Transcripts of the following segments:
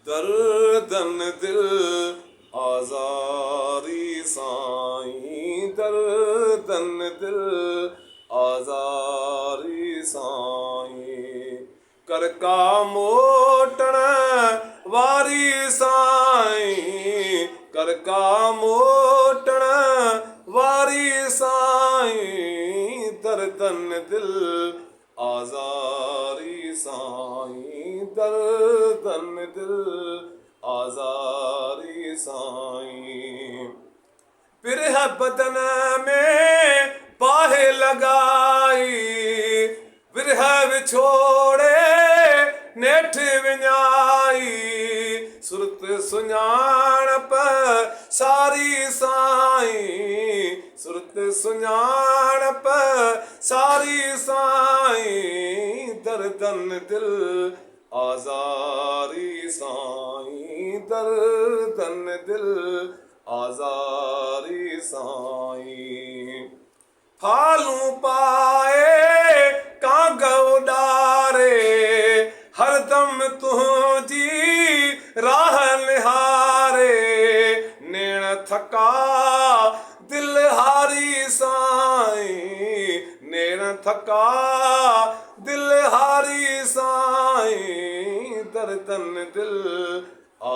دردن دل آزاري سائين دردن دل آزاري سائين ڪر ڪا موٽڻ واري سائين ڪر ڪا موٽڻ واري سائين دردن دل آزاري سائين دردن دل آزاري سائين پرهه بدن ۾ باهه لڳائي ورهه وڇوڙي نيٺ وڃائي سرت سڃاڻپ ساري سائين سرت سڃاڻپ ساري سائين دردن دل آزاري سائين دردن دل آزاري سائين ڦالون پائي ڪانگ اڏاري هردم تنهنجي راهه نهاري نيڻ ٿڪا دل هاري سائين نيڻ ٿڪا دل هاري سائين دردن دل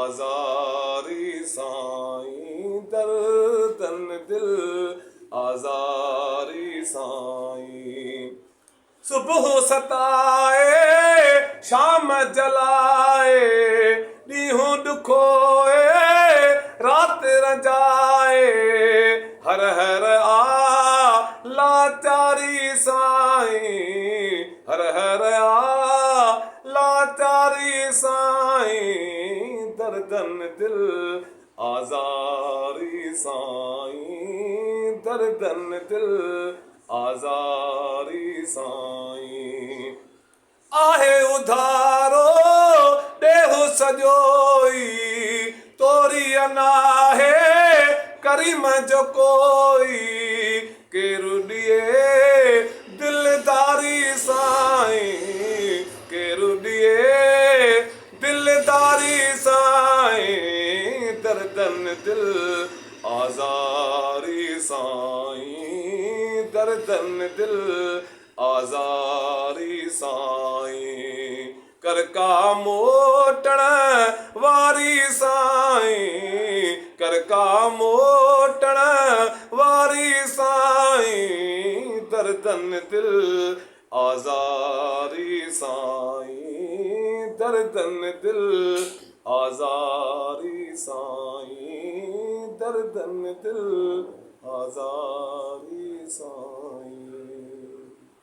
آزاري سائين دردن دل آزاري سائين صبح ستائي شام جلائي ڏينهن ڏکوئي رات رنجائي هر هر آ لاچاري سائين هر هر آ لاچاري سائين دردن دل آزاري سائين دردن دل آزاري سائين آهي اڌارو ڏيهه سڄوئي توري ناهي ڪريم جو ڪوئي ڪير ڏئي دلداري سائين ڪير ڏئي دلداري سائين دردن دل آزاري سائين دردن دل آزاري سائين ڪر ڪا موٽڻ واري سائين ڪر ڪا موٽڻ واري سائين دردن دل آزاري سائين دردن دل آزاري سائين دردن دل آزاري سائين.